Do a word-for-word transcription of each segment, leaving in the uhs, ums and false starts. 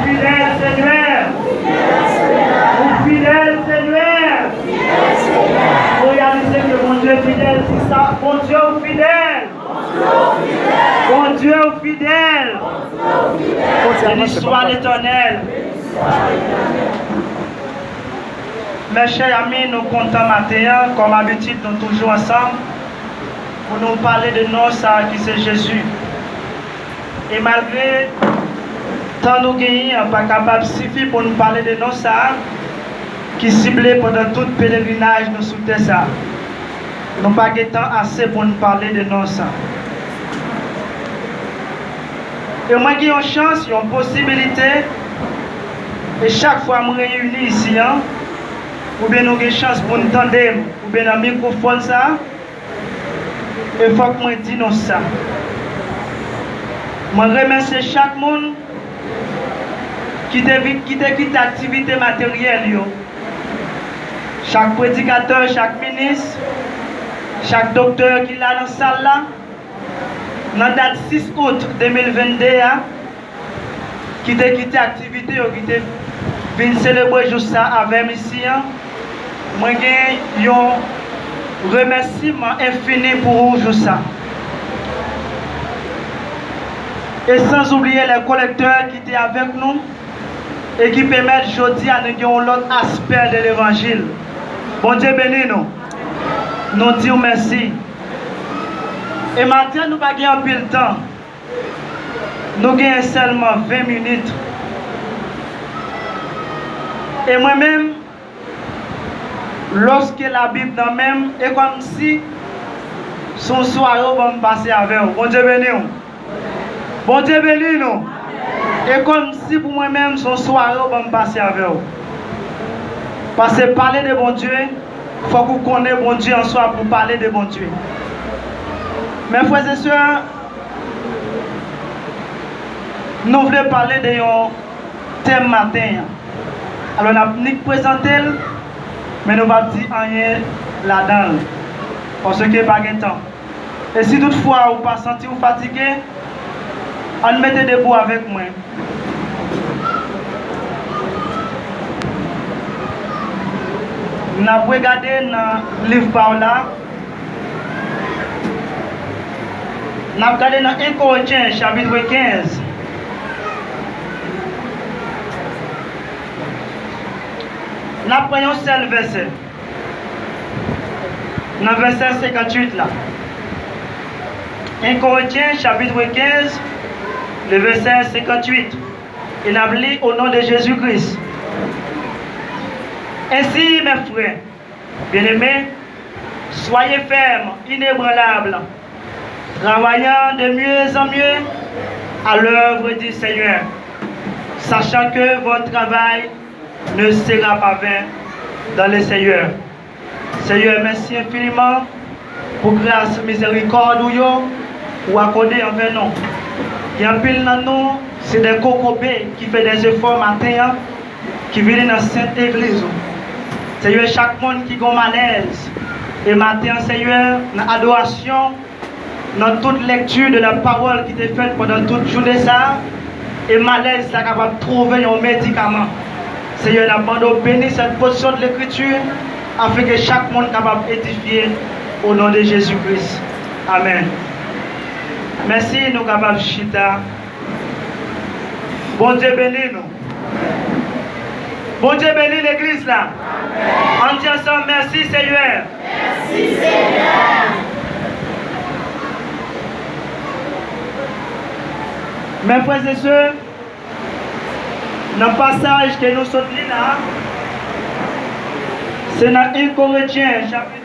Fidèl, Senyè. Ou fidèl, Senyè. Ou reyalize ke Bondye fidèl, di sa, Bondye ou fidèl. Bondye ou fidèl. Beni swa Letènèl. Mes chers amis, nou kontan maten an, kòm abitid, nou toujou ansanm pou nou pale de non sa a ki se Jezi. E malgre tan nou genyen an pa kapab sifi pou n pale de non sa a ki sible pandan tout pelerinaj nou sou tè sa a, nou pa gen tan ase pou n pale de non sa a. E mwen gen yon chans, yon posibilite, e chak fwa m reyini isi an, oubyen nou gen chans pou n tande m, oubyen nan mikwofòn sa a, e fòk mwen di nou sa. Mwen remèsye chak moun ki te, vi- ki te kite aktivite materyèl yo, chak predikatè, chak minis, chak doktè ki la nan sal la, nan dat sis out de mil venn de a, ki te kite aktivite yo, ki te vin selebre jou sa avè m isi an, mwen gen yon remèsiman enfini pou ou jou sa. E sans oublier les collecteurs ki te avèk nou e ki pèmèt jodi a nou gen yon lòt aspè de levanjil. Bondye beni nou. Nou di w mèsi. E maten nou pa gen anpil tan. Nou genyen sèlman ven minit. E mwen menm, lòske Labib nan men m, e kòmsi se yon sware w ban m pase avè w. Bondye beni w. Bondye beni nou. E kòmsi pou mwen menm, se yon sware w ban m pase avè w. Paske pale de Bondye, fòk ou konnen Bondye an swa pou pale de Bondye. Men frè e sè, nou vle pale de yon tèm maten an. Alò, n ap nik prezante l, men nou p ap di anyen ladan l, paske pa gen tan. E si toutfwa ou pa santi w fatige, ann mete debou avèk mwen. N ap regade nan liv pa w la. N ap gade nan en Korentyen, chapit kenz. N ap pran yon sèl vèsè. Nan vèsè senkantuit la. En Korentyen, chapit kenz, le vèsè senkantuit. E n ap li au nom de Jésus-Christ. Ainsi, mes frères bien-aimés, soyez fermes, inébranlables, travaillant de mieux en mieux à l'œuvre du Seigneur, sachant que votre travail ne sera pas vain dans le Seigneur. Senyè, mèsi enfiniman pou gras, mizerikòd ou yo ou akòde anvè nou. Gen anpil nan nou, se de kokobe ki fè de efò maten an, ki vini nan sent legliz ou. Senyè, chak moun ki gon malèz, e maten an, Senyè, nan adorasyon, nan tout lèkti de la pawòl ki te fèt pandan tout jounen sa a, e malèz sa kapab twouve yon medikaman. Senyè, n ap mande w beni cette portion de l'écriture, afin que chak moun kapab edifye au nom de Jésus-Christ. Amèn. Mèsi, nou kapab chita. Bondye beni nou. Bondye beni legliz la. Ann di ansanm, mèsi Senyè. Mèsi Senyè. Mes frères et sœurs, nan pasaj ke nou sot li la, se nan en Korentyen, chapit,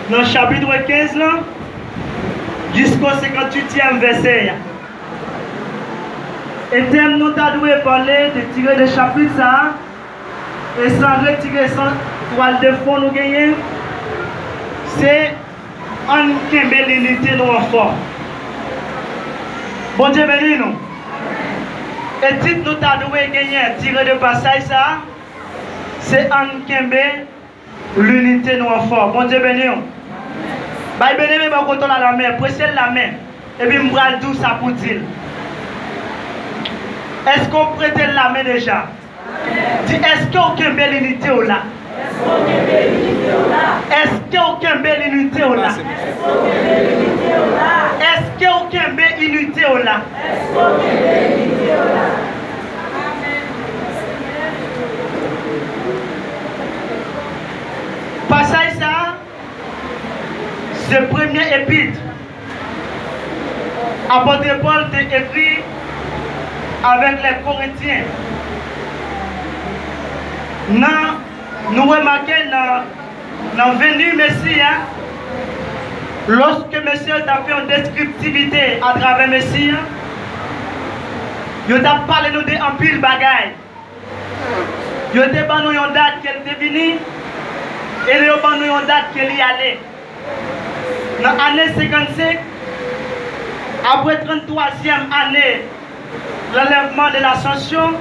nan chapit kenz lan, jisko senkantuityèm vèsè a. E tèm nou ta dwe pale de tire de chapit sa a, e san retire, san twal de fon nou genyen, se ann kenbe linite nou an fò. Bondye beni nou. E tit nou ta dwe genyen tire de pasaj sa a, se ann kenbe linite nou an fò. Bondye beni w. Bay byeneme bò kote w la lanmen, prese l lanmen. Epi m pral di w sa pou di l. Èske w prete l lamen deja? Di, èske w kenbe linite w la? Èske w kenbe linite w la? Èske w kenbe inite w la? Pasaj sa a, se premye epit apot Pòl te ekri avèk lè Korentyen. Nan, nou remake nan, nan veni Mesi a, lòske mesye yo t ap fè yon deskriptivite atravè Mesi a, yo t ap pale nou de anpil bagay. Yo te ban nou yon dat ke l te vini, e yo ban nou yon dat ke li ale. Nan ane senkannsenk, apre tranntwazyèm ane lanlèvman de lasansyon,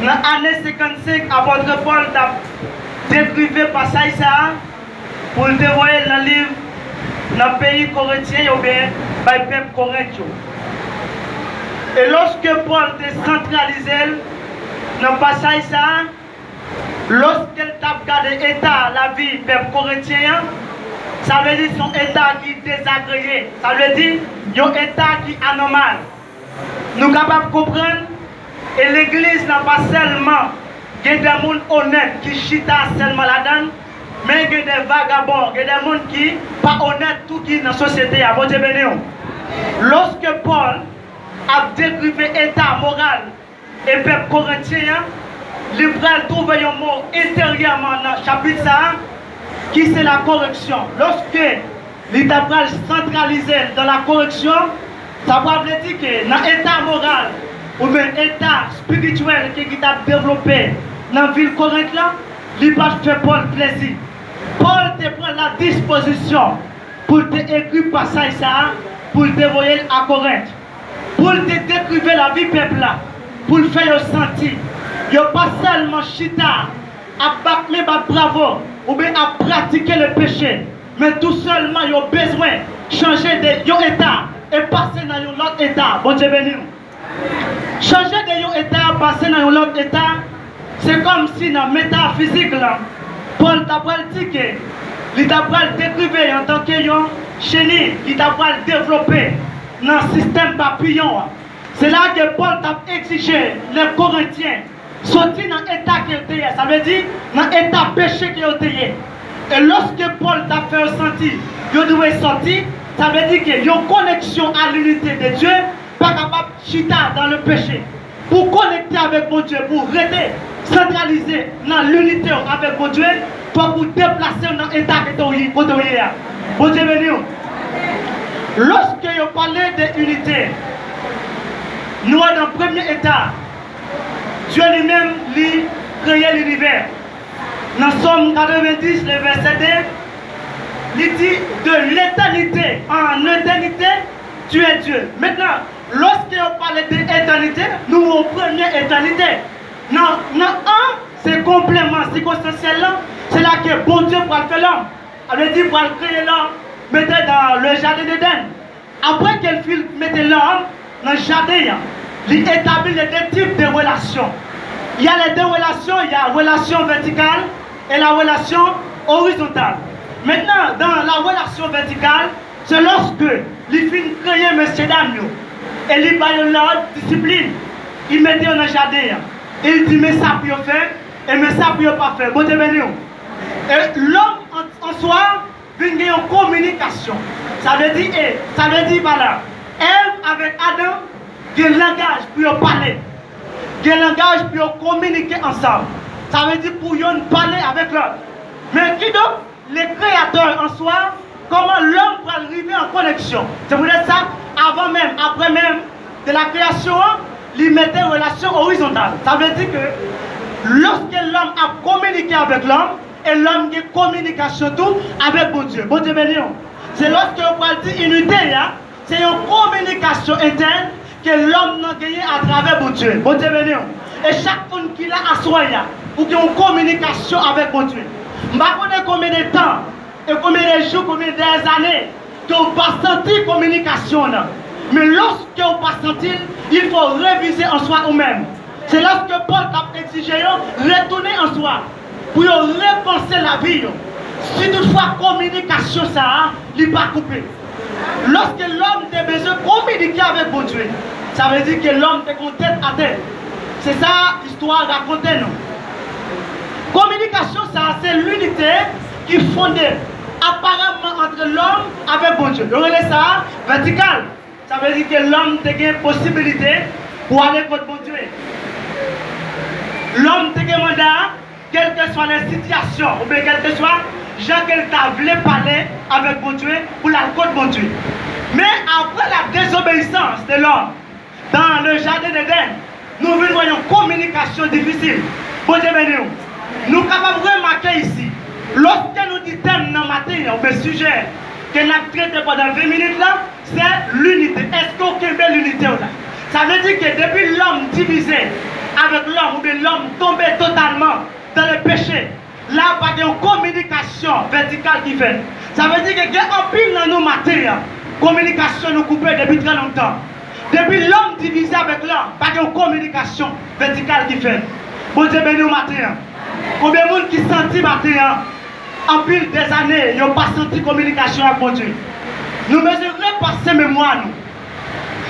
nan ane senkannsenk, apot Pòl t ap dekrive pasaj sa a, pou l te voye l nan liv, nan peyi Korentyen yo, oubyen bay pèp Korent yo. E lòske Pòl te santralize l nan pasaj sa a, lòske l t ap gade eta lavi pèp Korentyen an, sa vle di se yon eta ki dezagreye, sa vle di yon eta ki anòmal. Nou kapab konprann, e legliz la pa sèlman gen de moun onèt ki chita sèlman ladan l, men gen de vagabon, gen de moun ki pa onèt tou ki nan sosyete a. Bondye beni w. Lòske Pòl ap dekrive eta moral e pèp Korentyen an, li pral twouve yon mo enteryèman nan chapit sa a, ki se la koreksyon. Lòske li ta pral santralize l nan la koreksyon, sa pral vle di ke nan eta moral oubyen eta espirityèl ke, ki t ap devlope nan vil Korent lan, li pa t fè Pòl plezi. Pòl te pran la dispozisyon pou l te ekri pasaj sa a, pou l te voye l a Korent, pou l te dekrive lavi pèp la, pou l fè yo santi yo pa sèlman chita ap bat men bat bravo, oubyen ap pratike le peche, men tou sèlman yo bezwen chanje de yon eta e pase nan yon lòt eta. Bondye beni w. Chanje de yon eta pase nan yon lòt eta, se kòmsi nan metafizik lan, Pòl ta pral di ke li ta pral dekrive antanke yon cheni ki ta pral devlope nan sistèm papiyon an. Se la ke Pòl t ap egzije lè Korentyen soti nan eta ke yo te ye, sa vle di nan eta peche ke yo te ye. E lòske Pòl t ap fè yo santi yo dwe sòti, sa vle di ke yon koneksyon a linite de Dye pa kapab chita dans le péché. Pou w konekte avèk Bondye, pou w rete santralize nan linite w avèk Bondye, fòk ou deplase w nan eta ke w ye, kote w ye a. Bondye beni w. Lòske yo pale de inite, nou wè nan premye eta, Dye li menm, li kreye linivè. Nan Sòm katrevendis, le vèsè de, li di, de l'éternité en éternité, tu es Dieu. Mentnan, lòske yo pale de etènite, nou wè yon premye etènite. Nan, nan an, se konpleman sikonstansyèl lan, se la ke Bondye pral fè lòm. Sa vle di pral kreye lòm, mete dans le jardin d'Éden. Apre ke l fin mete lòm nan jaden an, li etabli le de tip de relasyon. Il y a les deux relations, il y a relation verticale et la relation horizontale. Mentnan, dans la relation verticale, se lòske li fin kreye mesyedam yo, e li ba yo lòd, disiplin, li mete yo nan jaden an, e li di men sa pou yo fè, e men sa pou yo pa fè. Bondye beni w. E lòm an, an swa, vin gen yon kominikasyon. Sa vle di, e, sa vle di pa la, Èv avèk Adan gen langaj pou yo pale. Gen langaj pou yo kominike ansanm. Sa vle di pou yonn pale avèk lòt. Men kidonk, le Créateur en soi, kòman lòm pral rive an koneksyon? Se poutèt sa, avan menm, apre menm, de la kreyasyon an, li mete relasyon orizontal. Sa vle di ke lòske lòm ap kominike avèk lòm, e lòm gen kominikasyon tou avèk Bondye. Bondye beni w. Se lòske yo pral di inite a, se yon kominikasyon entèn ke lòm nan genyen atravè Bondye. Bondye beni w. E chak moun ki la aswè a, ou gen yon kominikasyon avèk Bondye. M pa konnen konbyen de tan, e konbyen de jou, konbyen de zane, ke w pa santi kominikasyon an. Men lòske w pa santi l, il faut réviser en soi ou menm. Se lòske Pòl t ap egzije yo retounen an swa pou yo repanse lavi yo. Si toutfwa kominikasyon sa a, li pa koupe. Lòske lòm te bezwen kominike avèk Bondye, sa vle di ke lòm te gen yon tèt atè. Se sa istwa a rakonte nou. Kominikasyon sa a, se linite ki fonde aparamman antre lòm avèk Bondye. Yo rele sa vètikal. Sa vle di ke lòm te gen posibilite pou ale kot Bondye. Lòm te gen manda, kèlkeswa lè sitiyasyon, oubyen kèlkeswa jan ke l ta vle pale avèk Bondye, pou l al kot Bondye. Men apre la désobéissance de l'homme dans le jardin d'Éden, nou vin wè yon kominikasyon difisil. Bondye beni w. Nou kapab remake isi, lòske nou di tèm nan maten an, oubyen sijè ke n ap trete pandan ven minit la, se linite. Èske w kenbe linite w la? Sa vle di ke depi lòm divize avèk lòm, oubyen lòm tonbe totalman dans le péché, la pa gen yon kominikasyon vètikal ki fèt. Sa vle di ke gen anpil nan nou maten an, kominikasyon nou koupe depi trè lontan. Depi lòm divize avèk lòm, pa gen yon kominikasyon vètikal ki fèt. Bondye beni w maten an. Konbyen moun ki santi maten an, anpil dèzane, yo pa santi kominikasyon ak Bondye? Nou bezwen repase memwa nou.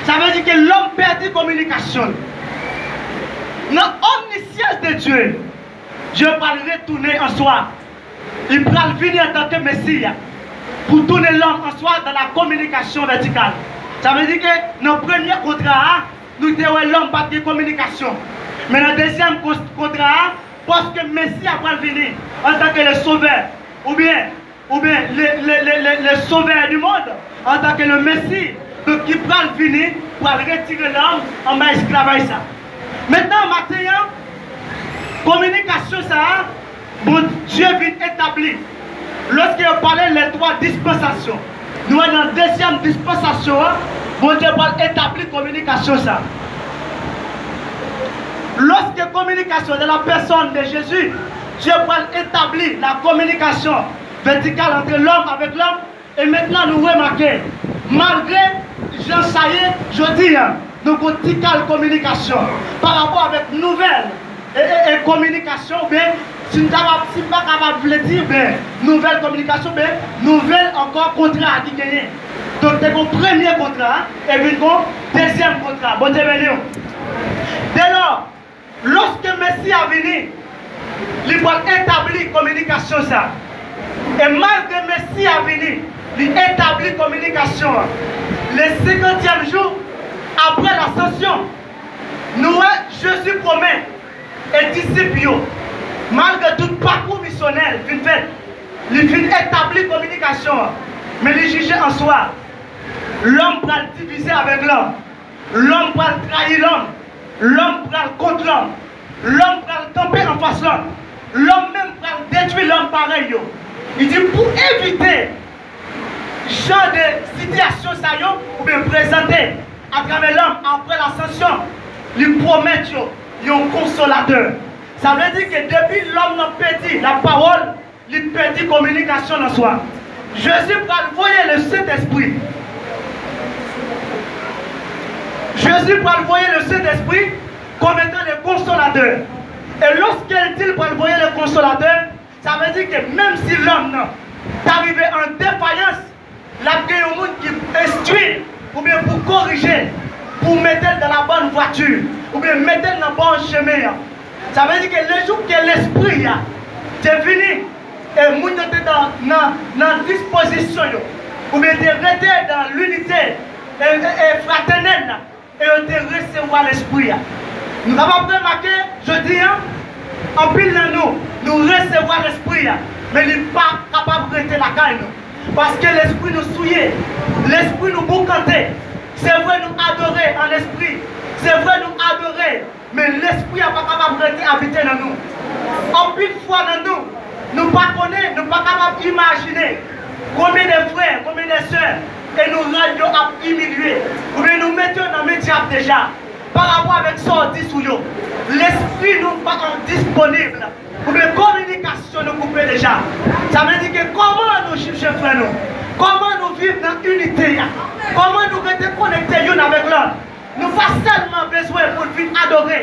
Sa vle di ke lòm pèdi kominikasyon l. Nan omniscience de Dieu, Dye pral retounen an swa. Li pral vini antanke Mesi a pou tounen lòm an swa dans la communication verticale. Sa vle di ke nan premye kontra a, nou te wè lòm pa t gen kominikasyon. Men nan dezyèm kons- kontra a, paske Mesi a pral vini antanke le Sovè, oubyen oubyen le, le, le, le, le Sauveur du monde, antanke le Mesi, donk ki pral vini, pral retire lòm anba esklavaj sa. Mentnan, maten an, kominikasyon sa a, Bondye vin etabli. Lòske yo pale les trois dispensations, nou wè nan dezyèm dispansasyon an, Bondye pral etabli kominikasyon sa. Lòske kominikasyon de la personne de Jésus, Dye pral etabli la communication verticale entre l'homme avec l'homme. E mentnan nou remake, malgre jan sa ye jodi a, nou gon ti kal kominikasyon pa rapò avèk nouvèl e, e, e kominikasyon, oubyen si n kapab, si n pa kapab vle di, oubyen nouvèl kominikasyon, oubyen nouvèl ankò kontra ki genyen. Donk, te gon premye kontra, e vin gon dezyèm kontra. Bondye beni w. Dèlò, lòske Mesi a vini, li pral etabli kominikasyon sa. E malgre Mesi a vini, li etabli kominikasyon an. Le senkantyèm jou, apre lasansyon, nou wè Jezi pwomèt e disip yo, malgre tout pakou misyonè l fin fèt, li fin etabli kominikasyon an, men li jije an swa. Lòm pral divize avèk lòm. Lòm pral trayi lòm. Lòm pral kont lòm. Lòm pral kanpe anfas lòm. Lòm menm pral detwi lòm parèy yo. Li di pou evite jan de sitiyasyon sa yo oubyen prezante atravè lòm apre lasansyon, li pwomèt yo yon konsolatè. Sa vle di ke depi lòm nan pèdi lapawòl, li pèdi kominikasyon nan swa. Jezi pral voye le Sentespri. Jezi pral voye le Sentespri comme étant le consolateur. E lòske l di l pral voye le consolateur, sa vle di ke menm si lòm nan ta rive an defayans, l ap gen yon moun ki enstwi l oubyen pou korije l, pou mete l dans la bonne voiture, oubyen mete l nan bon chemen an. Sa vle di ke lejou ke Lespri a te vini, e moun yo te nan, nan, nan dispozisyon yo, oubyen te rete dans l'unité e, e, e fratènèl la, e yo te resevwa Lespri a. Nou kapab remake jodi a, anpil nan nou, nou resevwa Lespri a, men li pa kapab rete lakay nou. Paske lespri nou souye, lespri nou boukante. Se vre nou adore an lespri, se vre nou adore, men Lespri a pa kapab rete abite nan nou. Anpil fwa nan nou, nou pa konnen, nou pa kapab imajine konbyen de frè, konbyen de sè, e nou rann yo ap imilye, oubyen nou mete yo nan men dyab deja. pa rapò avèk sa w di sou yo. Lespri nou pa disponib. Oubyen kominikasyon nou koupe deja. Sa vle di ke kòman nou jije frè nou? Kòman nou viv nan inite a? Kòman nou rete konekte youn avèk lòt? Nou pa sèlman bezwen pou n vin adore,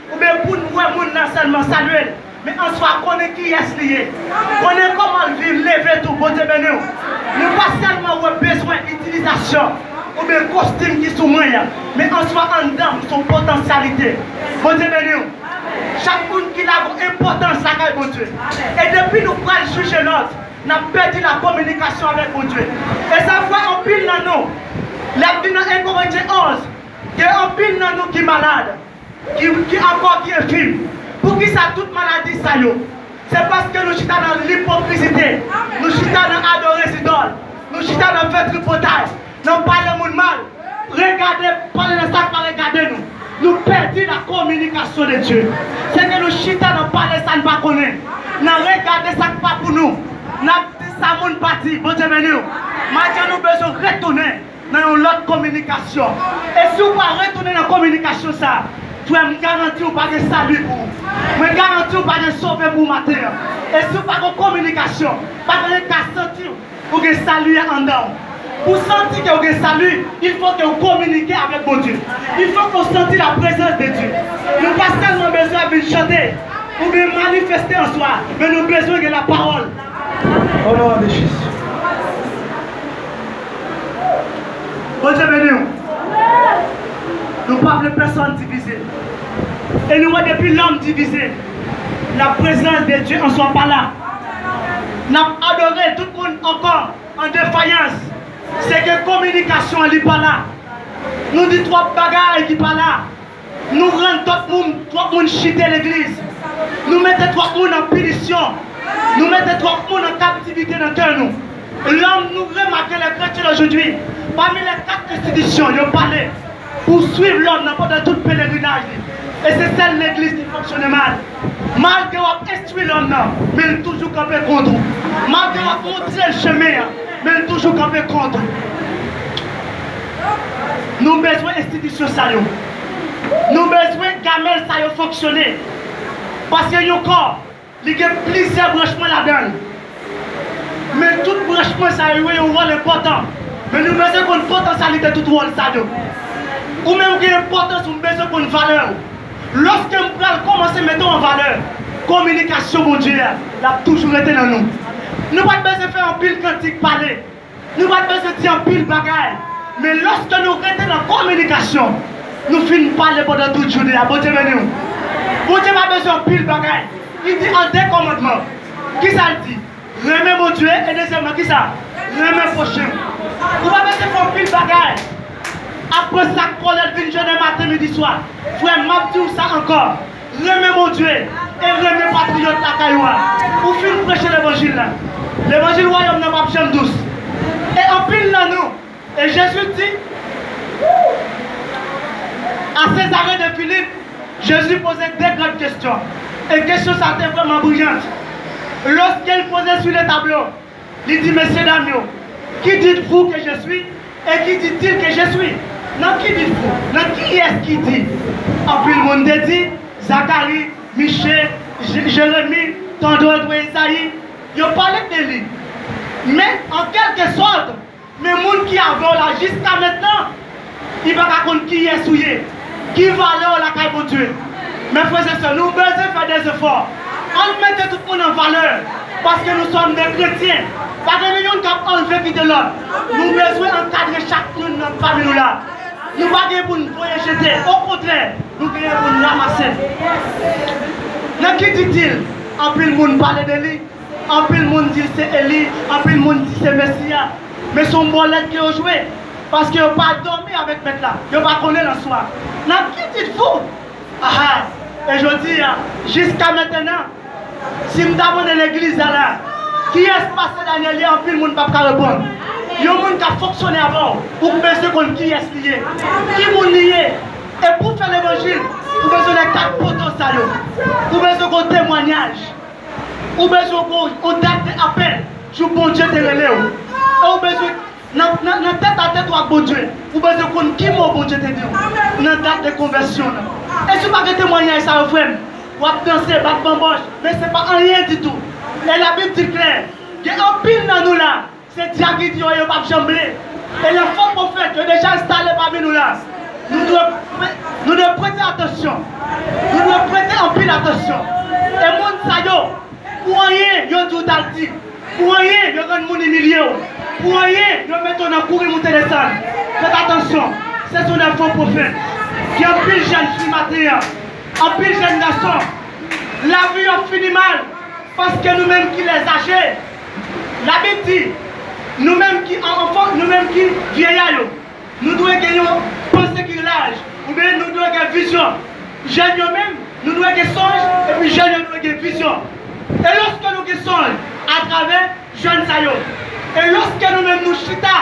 oubyen pou n wè moun nan sèlman salye l, men answa konnen kiyès li ye, konnen kòman l viv, leve tou, Bondye beni w. Nou pa sèlman wè bezwen itilizasyon oubyen kostim ki sou mwen an, men answa anndan m se yon potansyalite. Bondye beni w. Chak moun ki la gon enpòtans lakay Bondye. E depi nou pral jije lòt, n ap pèdi la kominikasyon avèk Bondye. E sa fè anpil nan nou, lè n vin nan en Korentyen onz, gen anpil nan nou ki malad, ki, ki ankò ki enfim. Poukisa tout maladi sa yo? Se paske nou chita nan lipokrizite, nou chita nan adore zidòl, nou chita nan fè tripotay, nan pale moun mal, regade, pale nan sa k pa regade nou. Nou pèdi la communication de Dieu. Se ke nou chita nan pale sa n pa konnen, nan regade sa k pa pou nou, n ap di sa moun pa di. Bondye beni w. Maten nou bezwen retounen nan yon lòt kominikasyon. E si w pa retounen nan kominikasyon sa, frè m, m garanti w pa gen sali pou ou. Mwen garanti w pa gen sove pou w maten an. E si w pa gen kominikasyon, pa gen ka santi w gen sali a anndan w. Pou w santi ke w gen sali, il faut que w kominike avèk Bondye. Il faut que w santi la prezans de Dye. Nou pa sèlman bezwen vin chante oubyen manifeste an swa, men nou bezwen gen lapawòl. O non de Jezi. Bondye beni w. Nou pa vle pèsonn divize. E nou wè depi lòm divize, la prezans de Dye an swa pa la. N ap adore tout moun ankò an defayans. Se ke kominikasyon an li pa la. Nou di twòp bagay ki pa la. Nou rann twòp moun, twòp moun chite legliz. Nou mete twòp moun an pinisyon. Nou mete twòp moun an kaptivite nan kè nou. Lòm, nou remake lè kretyen ojodwi, pami lè kat enstitisyon, yo pale pou swiv lòm nan pandan tout pelerinaj li. E se sèl legliz ki fonksyone mal. Malgre w ap enstwi lòm nan, men l toujou kanpe kont ou. Malgre w ap montre l chemen an, men l toujou kanpe kont ou. Nou bezwen enstitisyon sa yo. Nou bezwen gamèl sa yo fonksyone. Paske yon kò, li gen plizyè branchman ladan l. Men tout branchman sa yo jwe yon wòl enpòtan. Men nou bezwen konn potansyalite tout wòl sa yo. Ou menm ou gen enpòtans ou, m bezwen konn valè w. Lòske m pral kòmanse mete w an valè, kominikasyon Bondye a, l ap toujou rete nan nou. Nou pa t bezwen fè anpil kantik pale. Nou pa t bezwen di anpil bagay. Men lòske nou rete nan kominikasyon, nou fin pale pandan tout jounen an. Bondye beni w. Bondye pa bezwen anpil bagay. Li di an de kòmandman. Kisa l di? Renmen Bondye e dezyèmman kisa? Renmen pwochen. Ou pa bezwen fè anpil bagay. Apre sa, kòlèt vin jwenn maten, midi, swa. Frè m, m ap di w sa ankò. Renmen Bondye e renmen patriyòt lakay ou a. Ou fin preche levanjil la. Levanjil wayòm nan p ap janm dous. E anpil nan nou, e Jezi di, à Césarée de Philippe, Jésus posait deux grandes questions. E kesyon sa te vrèman briyant. Lorsqu'il posait sur le tableau, li di, Mesye dam yo, qui dites-vous que je suis? Et qui dit-il que je suis? Nan qui dites-vous? Nan kiyès ki di? Anpil moun te di, Zakari, Miche, Je- Jeremi, tandòt, Ezayi. Yo pale de li. Men, an kèlke sòt, men moun ki avè w la jiska mentnan, li pa ka konn kiyès ou ye, ki valè w lakay Bondye. Men frè e sè, nou bezwen fè dezefò. Ann mete tout moun an valè, paske nou sòm de kretyen. Pa gen youn k ap anlve kite lòt. Nou bezwen ankadre chak youn nan pami nou la. Nou pa gen pou n voye jete. Okontrè, nou genyen pou n ranmase. Nan qui dit-il? Anpil moun pale de li. Anpil moun di l se Eli, anpil moun di se Mesi a. Men se yon bòlèt ke yo jwe, paske yo pa dòmi avèk Mèt la, yo pa konnen l an swa. Nan qui dites-vous? Aha! E jodi a, jiska mentenan, si m ta mande legliz la la, kiyès pastè Daniel ye, anpil moun p ap ka reponn. Yon moun k ap fonksyone avè w, ou bezwen konn kiyès li ye, ki moun li ye. E pou fè levanjil, ou bezwen nan kat poto sa yo. Ou bezwen gen yon temwayaj. Ou bezwen yon, yon dat de apèl, jou Bondye te rele w. E ou bezwen Nan, nan, nan tèt a tèt ou ak Bondye, ou bezwen konn ki mo Bondye te di w nan dat de konvèsyon w lan. E si w pa gen temwayaj sa yo, frè m, w ap danse, bat banbòch, men se pa anyen ditou. E Labib di l klè, gen anpil nan nou la, se dyab ki di yo, yo p ap janm ble. E lè fo pwofèt yo deja enstale pami nou la, nou dwe, nou dwe prete atansyon. Nou dwe prete anpil atansyon. E moun sa yo, pou anyen, yo di w t al di. Pou anyen, yo rann moun imilye w. Pou anyen, yo mete w nan kouri moute desann. Fèt atansyon, se sou de fo pwofèt. Gen anpil jèn fi maten an, anpil jèn gason, lavi yo fini mal, paske nou menm ki lèzaje, Labib di, nou menm ki an-, anfan, nou menm ki vyeya yo, nou dwe gen yon panse ki laj, oubyen nou dwe gen vizyon. Jèn yo menm, nou dwe gen sonj, epi jèn yo dwe gen vizyon. E lòske nou gen sonj, atravè jèn sa yo, e lòske nou menm nou chita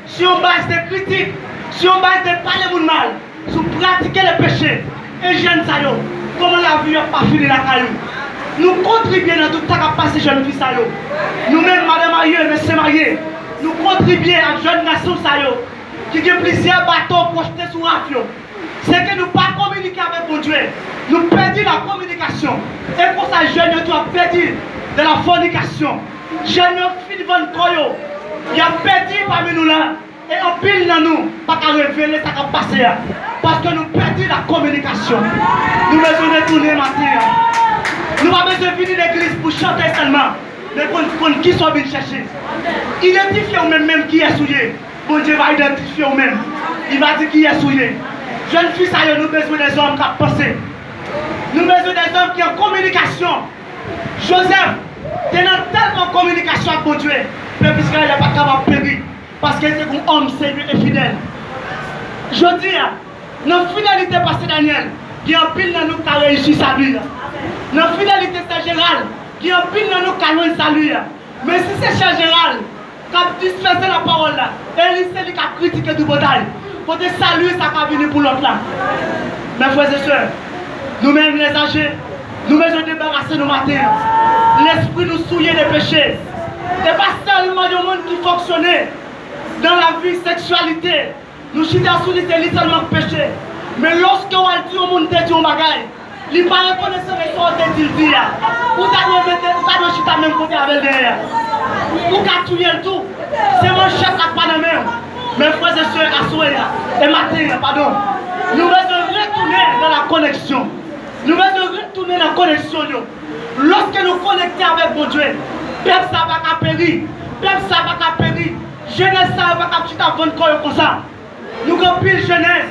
sou yon baz de kritik, sou yon baz de pale moun mal, sou pratike le peche, e jèn sa yo, kòman lavi yo ap pa fini lakay ou? Nou kontribye nan tout sa k ap pase jèn fi sa yo. Nou menm, madan marye, mesye marye, nou kontribye ak jèn gason sa yo ki gen plizyè bato pwote sou raf yo. Se ke nou pa kominike avèk Bondye. Nou pèdi la kominikasyon. E konsa, jèn yo tou ap pèdi de la fònikasyon. Jèn yo fin vann kò yo. Y ap pèdi pami nou la. E anpil nan nou pa ka revele sa k ap pase a. Paske nou pèdi la kominikasyon. Nou bezwen retounen maten an. Nou pa bezwen vini legliz pou chante sèlman. Men konn, konn kisa w vin chèche. Idantifye w menm, menm kiyès ou ye. Bondye va idantifye w menm. Li va di kiyès ou ye. Jèn fi sa yo, nou bezwen de zòm k ap panse. Nou bezwen de zòm ki an kominikasyon. Jozèf te nan tèlman kominikasyon ak Bondye, pèp Izrayèl la pa t kapab peri, paske li te gon òm serye e fidèl. Jodi a, nan fidelite pastè Daniel, gen anpil nan nou k ka reyisi sali a. Nan fidelite sè Jeral, gen anpil nan nou k ka jwenn sali a. Men si se sè Jeral k ap dispèse lapawòl la, e li se li k ap kritike tripotay, kote sali sa ka vini pou lòt la? Mes frères et sœurs, nou menm lèzaje, nou bezwen debarase nou maten an. Lespri nou souye de peche. E pa sèlman yon moun ki fonksyone nan lavi seksyalite, nou chita sou li, se li sèlman k peche. Men lòske w al di yon moun te di yon bagay, li pa rekonesan de sa w te di l di a, ou ta dwe mete, ou ta dwe chita menm kote avè l dèyè a. Ou ka touye l tou. Se manchèt la k pa nan men w. Men frè e sè, aswè a, e maten an, padon, nou bezwen retounen nan la koneksyon. Nou bezwen retounen nan koneksyon yo. Lòske nou konekte avèk Bondye, pèp sa pa ka peri. Pèp sa pa ka peri. Jenès sa yo pa ka chita vann kò yo konsa. Nou gen anpil jenès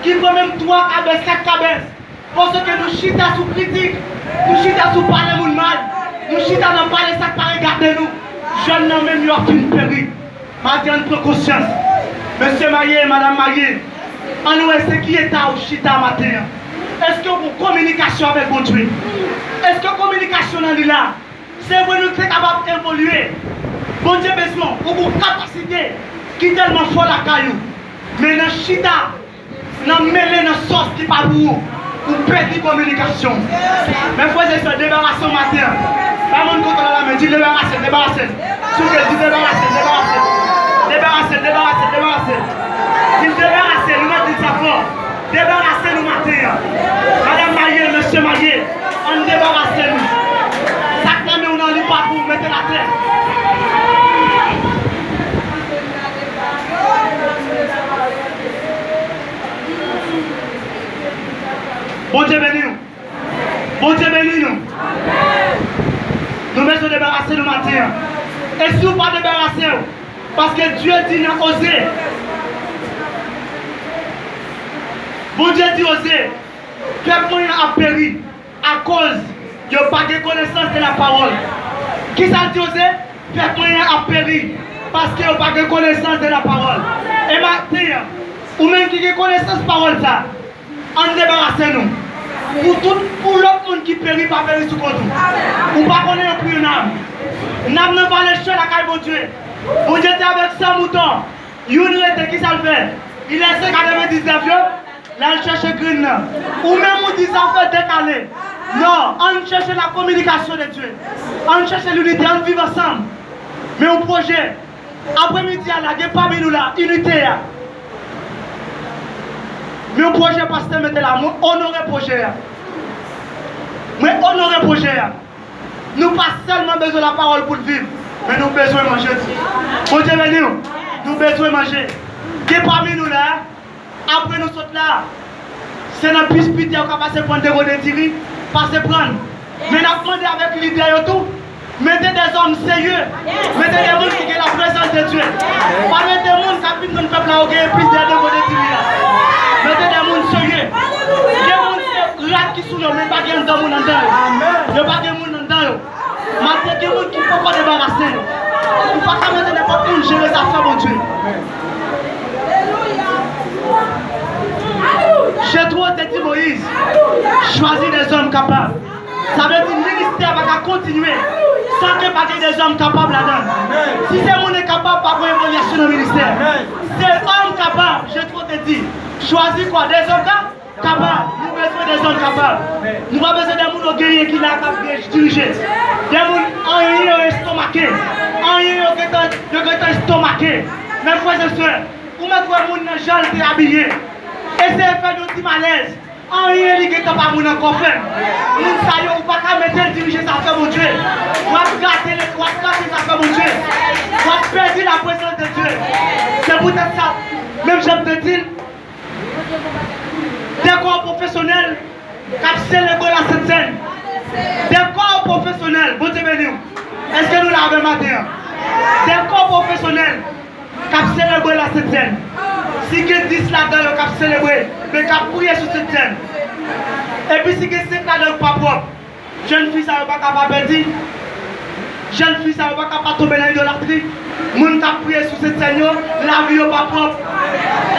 ki pran menm twa kabès, kat kabès, paske nou chita sou kritik, nou chita sou pale moun mal, nou chita nan pale sa k pa regade nou. Jèn nan menm yo ap fin peri. Maten, ann pran konsyans. Mesye marye, madanm marye, ann wè se ki eta ou chita maten an. Èske ou gon kominikasyon avèk Bondye? Èske kominikasyon nan li la? Se vre nou te kapab evolye. Bondye bezwen ou gon kapasite ki tèlman fò lakay ou. Men nan chita, nan mele nan sòs ki pa pou ou, ou pèdi kominikasyon. Men frè e sè, debarase w maten an. Bay moun kote w la lamen, di debarase, debarase. Souke, di debarase, debarase. Debarase, debarase, debarase. Di debarase, nou mèt di sa fò. Debarase nou maten an. Madanm marye, mesye marye, ann debarase nou. Sa k nan men w nan li pa pou w, mete l atè. Bondye beni w. Bondye beni nou. Nou bezwen debarase nou maten an. E si w pa debarase w, paske Dye di nan Oze, Bondye di Oze, pèp mwen an ap peri akoz yo pa gen konesans de la pawòl. Kisa l di Oze? Pèp mwen an ap peri paske yo pa gen konesans de la pawòl. E maten an, ou menm ki gen konesans pawòl sa, ann debarase nou. Pou tout, pou lòt moun ki peri, pa peri sou kont ou. Ou pa konnen yon pri nanm. Nanm nan vale chè lakay Bondye. Bondye te avèk san mouton. Youn rete, kisa l fè? Li lèse katrevendiznèf yo, l al chèche grenn nan. Ou menm ou di zafè dekale. Non, ann chèche la communication de Dieu. Ann chèche linite, ann viv ansanm. Men yon pwojè. Apremidi a la, gen pami nou la, inite a. Men yon pwojè pastè mete la, mwen onore pwojè a. Mwen onore pwojè a. Nou pa sèlman bezwen lapawòl pou n viv, men nou bezwen manje tou. Bondye beni w. Nou bezwen manje. Gen pami nou la, apre nou sot la, se nan bis pita yo ka pase pran de gode diri, pase pran. Men n ap mande avèk lidè yo tou, mete de zòm serye, mete de moun ki gen laprezans de Dye. Pa mete moun k ap vin jwenn pèp la yo genyen plis de de gode diri a. Mete de moun serye. Gen moun se rad ki sou yo, men pa gen anndan moun anndan yo. Yo pa gen moun anndan yo. Malgre gen moun ki poko debarase yo. Ou pa ka mete nenpòt moun jere zafè Bondye. Jetwo te di Moyiz, chwazi de zòm kapab. Sa vle di ministè a pa ka kontinye san ke pa gen de zòm kapab ladan l. Si se moun enkapab, pa gen evolyasyon nan ministè. Se òm kapab, Jetwo te di, chwazi kwa? De zòm ka? Kapab. Nou bezwen de zòm kapab. Nou pa bezwen de moun yo genyen ki la k ap dirije. De moun anyen yo estomake. Anyen yo gentan, yo gentan estomake. Men frè e sè, ou mèt wè moun nan jan l te abiye. Eseye fè l yon ti malèz. Anyen li gentan pa moun ankò, frè m. Moun sa yo, ou pa ka mete l dirije zafè Bondye. W ap gate, w ap gate zafè Bondye. W ap pèdi laprezans de Dye. Se poutèt sa, menm jan m te di l, de kò pwofesyonèl k ap selebre Lasent Sèn. De kò pwofesyonèl, Bondye beni w. Èske nou la avè m maten an? De kò pwofesyonèl k ap selebre Lasent Sèn. Si gen dis ladan yo k ap selebre, men k ap priye sou Sent Sèn. Epi si gen senk ladan yo k pa pwòp, jèn fi sa yo pa ka pa pèdi. Jèn fi sa yo pa ka pa tonbe nan idolatri. Moun k ap priye sou Sent Sèn yo, lavi yo pa pwòp.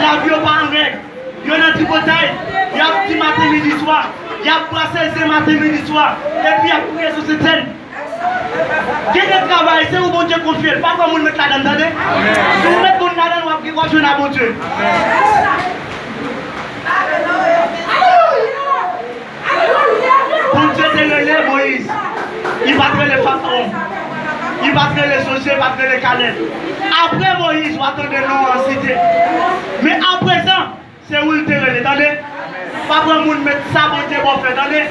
Lavi yo pa an règ. Yo nan tripotay. Y ap di maten, midi, swa. Y ap brase zen maten, midi, swa. Epi y ap priye sou Sent Sèn. Gen de travay, se ou Bondye konfye l. Pa pran moun met ladan l, tande. Si w met moun ladan l, w ap, w ap jwenn a Bondye. Bondye te rele Moyiz. Li pa t rele Farawon. Li pa t rele Jozye, li pa t rele Kalèb. Apre Moyiz, w a tande non an site. Men aprezan, se ou l te rele, tande. Pa pran moun met sa Bondye ba w fè, tande.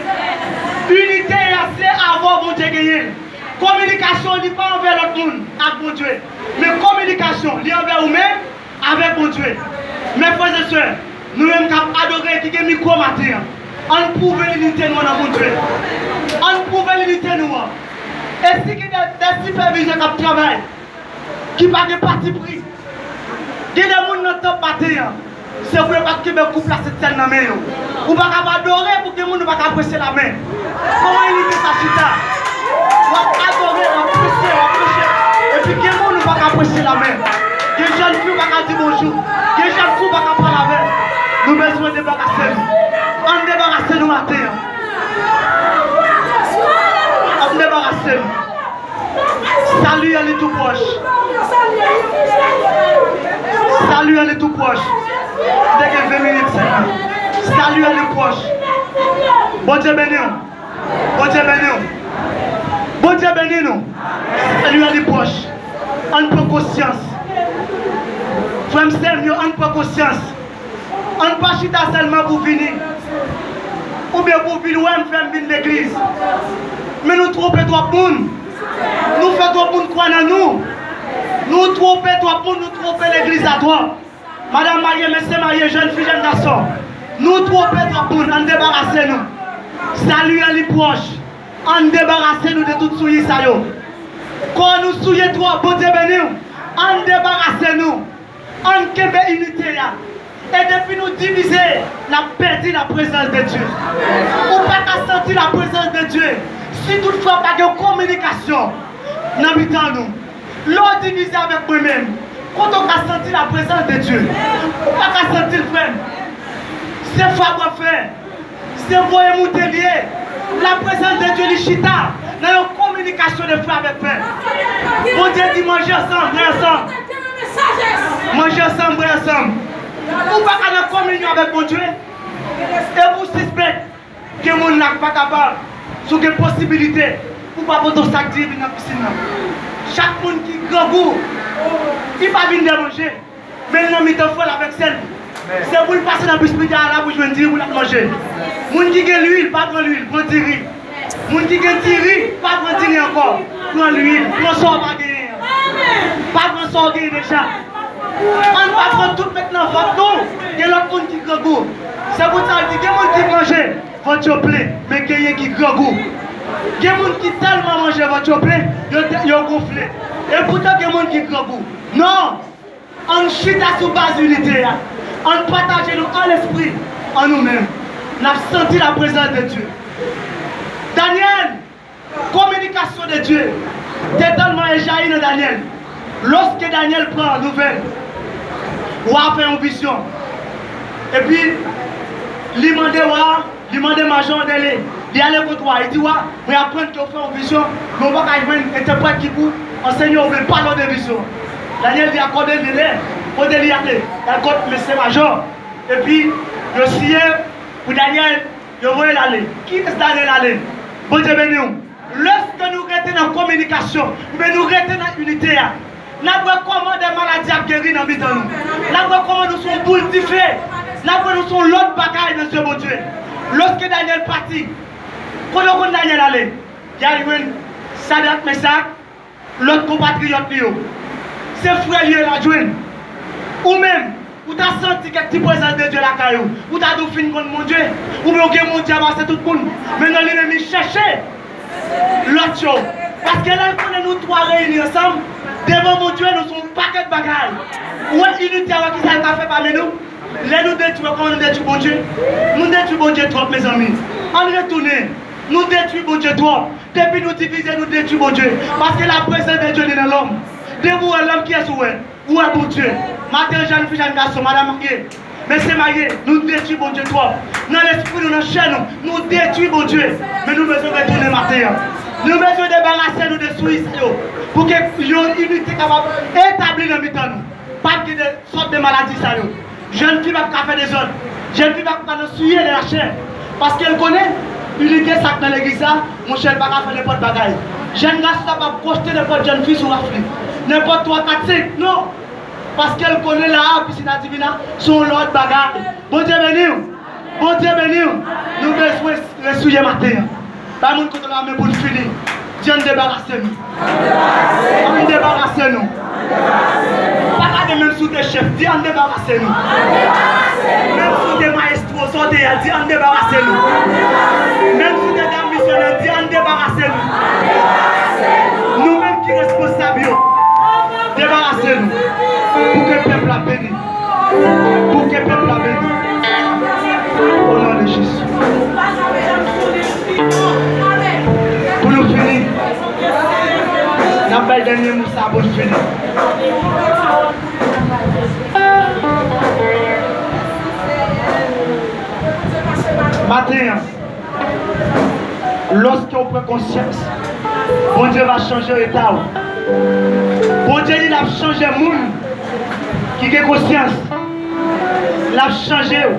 Inite a se avè w Bondye genyen l. Kominikasyon li pa anvè lòt moun ak Bondye. Men kominikasyon li anvè ou menm avèk Bondye. Men frè e sè, nou menm k ap adore, ki gen mikwo maten an, ann pwouve linite nou an nan Bondye. Ann pwouve linite nou an. E si gen de, de sipèvizè k ap travay, ki pa gen patipri, gen de moun nan tanp maten an, se pou yo pa t kenbe koup Lasent Sèn nan men yo. Ou pa ka pa adore pou gen moun ou pa ka presye lamen. Kòman inite sa chita? W ap adore, w ap presye, w ap presye. Epi gen moun ou pa ka presye lamen. Gen jèn fi ou pa ka di bonjou. Gen jèn fi ou pa ka pale avè l. Nou bezwen debarase nou. Ann debarase nou maten an. Ann debarase nou. Sali an li tou pwòch. Sali an li tou pwòch. M te gen ven minit sèlman. Sali an li pwòch. Bondye beni w. Bondye beni w. Bondye beni nou. Sali an li pwòch. Ann pran konsyans. Frè m, sè m yo, ann pran konsyans. Ann pa chita sèlman pou vini, oubyen pou vin wè m fè m vin legliz. Men nou twonpe twòp moun. Nou fè twòp moun kwè nan nou. Nou twonpe twòp moun, nou twonpe legliz la twòp. Madanm marye, mesye marye, jèn fi, jèn gason. Nou twonpe twòp moun, ann debarase nou. Sali an li pwòch. Ann debarase nou de tout souyi sa yo. Kò nou souye twòp, Bondye beni w. Ann debarase nou. Ann kenbe inite a. E depi nou divize, n ap pèdi laprezans de Dye. Ou pa ka santi laprezans de Dye si toutfwa pa gen kominikasyon nan mitan nou. Lè w divize avèk mwen menm, kote w ka santi laprezans de Dye? Ou pa ka santi l, frè m. Se fwa w ap fè. Se voye moute l ye. Laprezans de Dye, li chita nan yon kominikasyon de frè avèk frè. Bondye di, manje ansanm, bwè ansanm. Manje ansanm, bwè ansanm. Ou pa ka nan kominyon avèk Bondye, epi w sispèk gen moun la k pa kapab, si w gen posibilite, pou w pa pote yon sak diri vin nan pisin nan. Chak moun ki grangou, Li pa vin dè manje, men l nan mitan frè l avèk sè l. Se pou l pase nan bis pita a la pou jwenn diri pou l ap manje. Moun ki gen lwil, pa pran lwil, pran diri. Moun ki gen diri, pa pran diri ankò, pran lwil, pran sa w pa genyen an. Pa pran sa w genyen deja. Ann pa pran tout met nan vant nou. Gen lòt moun ki grangou. Se pou sa l di, gen moun ki manje, vant yo plen, men genyen ki grangou. Gen moun ki tèlman manje, vant yo plen, yo, yo gonfle. E poutan gen moun ki grangou. Non! Ann chita sou baz inite a. Ann pataje nou an lespri, an nou menm. N ap santi laprezans de Dye. Danyèl, kominikasyon de Dye te tèlman ejayi nan Danyèl. Lòske Danyèl pran nouvèl, wa a fè yon vizyon. Epi, li mande wa a, li mande majò an dèlè. Li ale kot wa, li di, wa, mwen aprann ke w fè yon vizyon, men w pa ka jwenn entèprèt ki pou ansenye w oubyen pale w de vizyon. Danyèl di akòde l dèlè, kote li ale, l al kot mesye majò. Epi, yo siyen pou Danyèl, yo voye l ale. Kiyès Danyèl ale? Bondye beni w. Lèske nou rete nan kominikasyon, oubyen nou rete nan inite a, n ap wè kòman de maladi ap geri nan mitan nou. N ap wè kòman nou se yon boul dife. N ap wè nou se yon lòt bagay nan zye Bondye. Lòske Danyèl pati, kote w konn Danyèl ale? Li al jwenn Sadrak, Mesak, lòt konpatriyòt li yo. Se frè li yo l al jwenn. Ou menm, ou ta santi kèk ti prezans de Dye lakay ou, ou ta di w fin konn Bondye. Oubyen w gen Bondye a pase tout moun. Men non, li menm li chèche lòt yo. Paske lè l konnen nou twa reyini ansanm, devan Bondye, nou se yon pakèt bagay. Ou wè inite a, wè kisa l ka fè pami nou? Lè nou detwi, wè kòman nou detwi Bondye? Nou detwi Bondye twòp, mezanmi. Ann retounen. Nou detwi Bondye twòp. Depi nou divize, nou detwi Bondye. Paske laprezans de Dye li nan lòm. Depi w wè lòm, kiyès ou wè? Ou wè Bondye. Maten, jèn fi, jèn gason, madanm marye, mesye marye, nou detwi Bondye twòp. Nan lespri nou, nan chè nou, nou detwi Bondye. Men nou bezwen retounen maten an. Nou bezwen debarase nou de souyi sa yo. Pou ke yon inite kapab etabli nan mitan nou. Pa gen de sòt de maladi sa yo. Jèn fi p ap ka fè dezòd. Jèn fi p ap ka nan souye de lachè. Paske l konnen, inite sa k nan legliz la, monchè, l pa ka fè nenpòt bagay. Jèn gason sa p ap pwojte nenpòt jèn fi sou raf li. Nenpòt twa, kat, senk, non. Paske l konnen la a, pisina divina, se yon lòt bagay. Bondye beni w. Bondye beni w. Nou bezwen resouye maten an. Bay moun kote w la men pou n fini. Di, ann debarase nou. Ann debarase nou. Pa gade menm si w te chèf, di, ann debarase nou. Menm si w te mayestwo, sa w te ye a, di, ann debarase nou. Menm si w te dam misyonè, di, ann debarase nou. Nou menm ki responsab yo, debarase nou. Pou ke pèp la beni. Pou ke pèp la beni. O non de Jezi. Pou nou fini, n ap bay dènye mo sa pou nou fini. Maten an, lòske w pran konsyans, Bondye va chanje eta w. Bondye di l ap chanje moun ki gen konsyans. L ap chanje w.